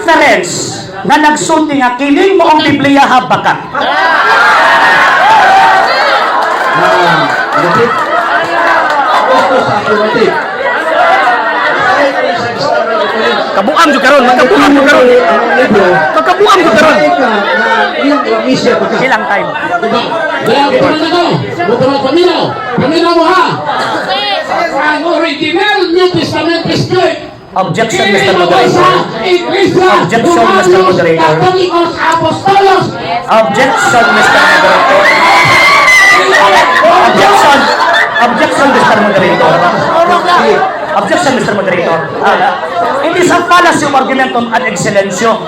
Reference nga nagsulti nga kining maong Biblia ha bakak. Ah, negative. Gusto sa affirmative. Basahin ko sa standard reference. Kabuang jud karon, magkabuang jud karon. Ang libro, Magkabuang jud karon. basahin ka na iyang iglesia baka. Ilang time? Kaya butuan na to. Butuan paminaw. Paminaw mo ha. Ang original New Testament script. Objection, Mr. Moderator. Iglesia, Objection, Mr. Moderator. Katolikos, Apostolos. Objection, Mr. Moderator. Objection. Objection, Mr. Moderator. Objection, Mr. Moderator. Ah, it is a fallacy of argumentum ad excellentio.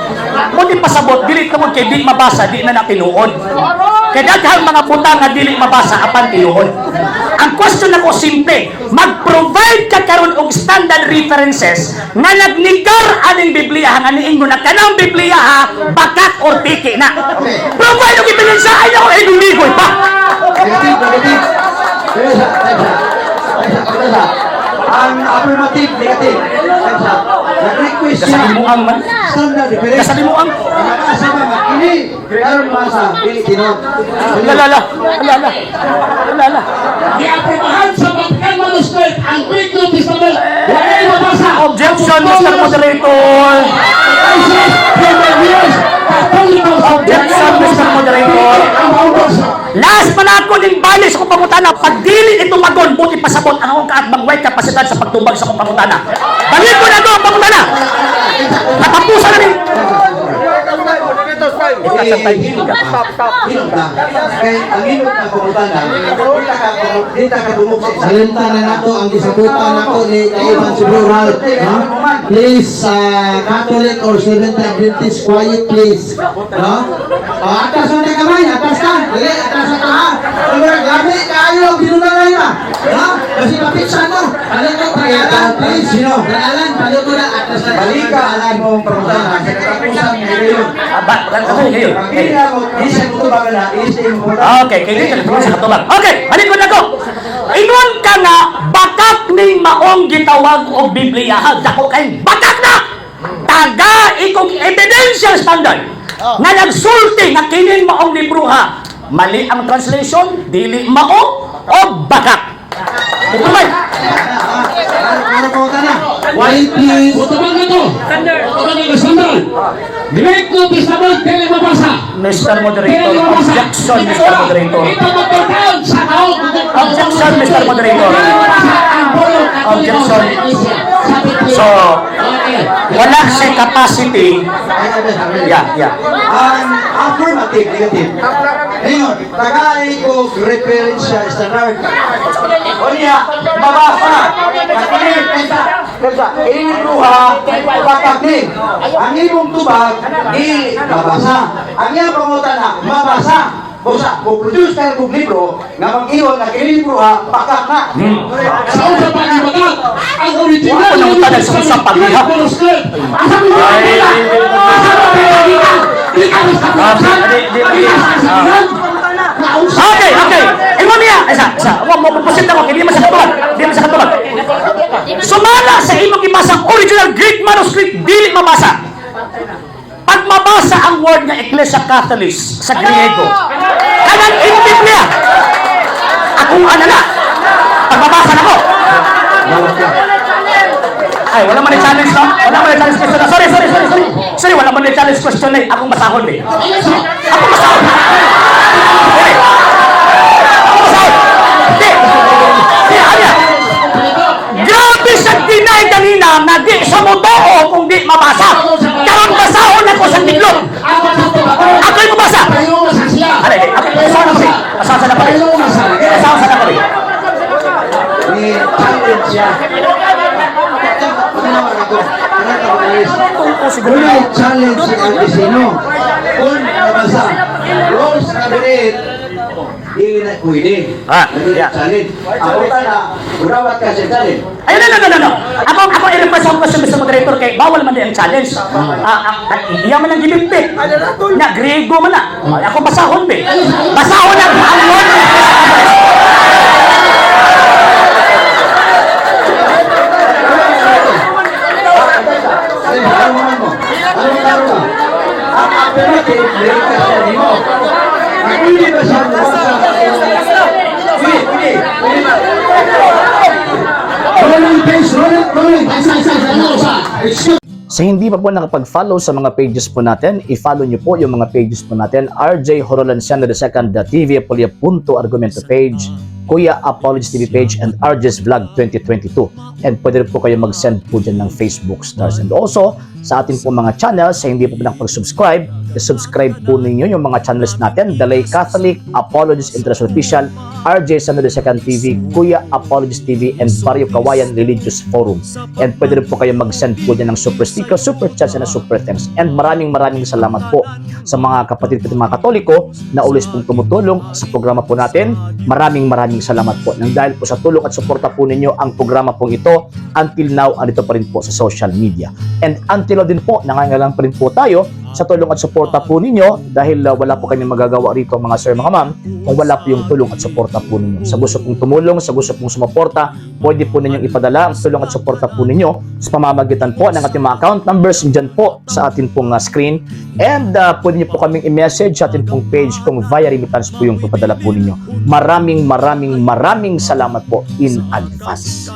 Mo di pasabot, dili tungod kay di mabasa, di na na tinuod. Kay daghang mga butang nga dili mabasa apan tinuod. Ang question nako simple, mag-provide ka karon og standard references nga nagnigar aning Biblia nga niingon na kanang Biblia ha bakak or tiki na. Provide og ebidensya, ay ako iduligoy pa. Negative, negative. Teresa, Teresa. Teresa, Teresa. Ang affirmative, negative. Teresa. Nag-request siya. Kasabi mo ang man. Standard reference. Kasabi mo ang Nabasa ba nga? Ini, karon masa, dili tinuod. La la la la la la la. Giaprobahan sa Vatican Manuscript ang Greek New Testament. Walay mabasa. Objection, Mr. Moderator. Isis, Years, Katolikos. Objection, Mr. Moderator. Ang mabasa. Last pa na ako ning bali sa akong pangutana. Pag dili ito magon, buti pasabot ang akong kaatbang way kapasidad sa pagtubag sa akong pangutana. Balik ko na ito ang pangutana. Katapusan na rin. Stop, stop. Hilom na. Kay ang hilom na pangutana, di ta ka dungog sa isa. Salimta na nato ang gisabutan nako ni kauban si Bro Ralph, no? Please, Catholic or Seventh Adventist, quiet please. No? Oh, atas na kamay, atas na. Dili, atas na ka ha. Pero grabe kaayo binunalay ba? No? Kasi mapitsa no. Ano ko pangalan, please. Sino? Pangalan, palo ko na atas na. Balika ang imong pangutana sa katapusan ni ngayon. Aba, ano ngayon? Ang dili na mo, di sa tubag na, is sa imong pangutana. Okay, kay dili ka sa katubag. Okay, balik ko na ko. Ingon ka nga bakak ning maong gitawag og Biblia ha. Dako kay bakak na. Taga ikong evidential standard nga nagsulti nga kining maong libro ha. Mali ang translation, dili mao o bakak. Ito man. Ano pangutana? Quiet please. Butuan na to. Butuan na standard. Greek New Testament, dili mabasa. Mr. Moderator, objection, Mr. Moderator. Ito magtataon sa kaog. Objection, Mr. Moderator. Objection. So, wala siya capacity. Ay, ay, ay, ay. Yeah. Ang affirmative, negative. Ngayon, tagay ko referensya standard. O niya, mabasa. Kini, pensa, pensa, ini ruha, bakak ni. Ang imong tubag, di mabasa. Ang iyang pangutana, mabasa. Busa, kung produce ka ng libro, nga mag-iwan na kini libro ha, bakak na. Sa usa pa ang bagat, ang original Wala ko nang sa usa pa giha. Manuscript. Asa mo ba kita? Asa mo ba kita? Di ka sa Di. Di ka sa Nausa. Okay. Ingon niya. Isa, isa. Wa mo proceed ako kay di man sa katubag. Di man sa katubag. Sumala sa imong gibasang original Greek manuscript dili mabasa. Pag mabasa ang word nga Ecclesia Catholic sa Griego, kanang imong Biblia, ako ana na. Pag mabasa na ko. Ay, wala man ni challenge, no? Wala man ni challenge question na. Sorry, sorry, sorry, sorry. Sorry, wala man ni challenge question na eh. Akong basahon eh. Ako basahon. Hindi. Ako basahon. Hindi. Hindi, ano? Grabe sa deny kanina na di sa motoo kung di mabasa. Karon basahon ako sa tiglog. Ako'y mabasa. Ano, hindi. Ako, basahon ako eh. Basahon sa napali. Basahon sa napali. Ni challenge siya. Patinawag ako. Oo, siguro. Kung challenge si Albisino, kung nabasa, rules cabinet, dili na pwede. Ah, Dili yeah. challenge. Ako na, urawat ka sa challenge. Ay, no, no, no, no, no. Ako, i-request ako question, Mr. Moderator, kay bawal man din ang challenge. Ah, iya man ang gilimpit. Na, Griego man na. Ay, ako basahon, be. Basahon na ang word. Ano mo man mo? Ano mo? Isa, isa, isa, isa. Excuse Sa hindi pa po nakapag-follow sa mga pages po natin, i-follow nyo po yung mga pages po natin. RJ Horolanciano II, The TV Apolia Punto Argumento page, Kuya Apologies TV page, and RJ's Vlog 2022. And pwede rin po kayo mag-send po dyan ng Facebook stars. And also, sa ating po mga channels, sa hindi po nakapag-subscribe, i-subscribe po ninyo yung mga channels natin: The Lay Catholic, Apologies International Official, RJ Sano II TV, Kuya Apologies TV, and Barrio Kawayan Religious Forum. And pwede rin po kayo mag-send po dyan ng super sticker, super chats, and super thanks. And maraming maraming salamat po sa mga kapatid ko, mga Katoliko na always pong tumutulong sa programa po natin. Maraming maraming salamat po. Nang dahil po sa tulong at suporta po ninyo, ang programa pong ito until now andito pa rin po sa social media. And until now din po, nangangailangan pa rin po tayo sa tulong at suporta po ninyo dahil wala po kami magagawa rito, mga sir, mga ma'am, kung wala po yung tulong at suporta po ninyo. Sa gusto pong tumulong, sa gusto pong sumuporta, pwede po ninyong ipadala ang tulong at suporta po ninyo sa pamamagitan po ng ating mga account numbers dyan po sa atin pong screen. And pwede niyo po kaming i-message sa atin pong page kung via remittance po yung papadala po ninyo. Maraming maraming maraming salamat po in advance.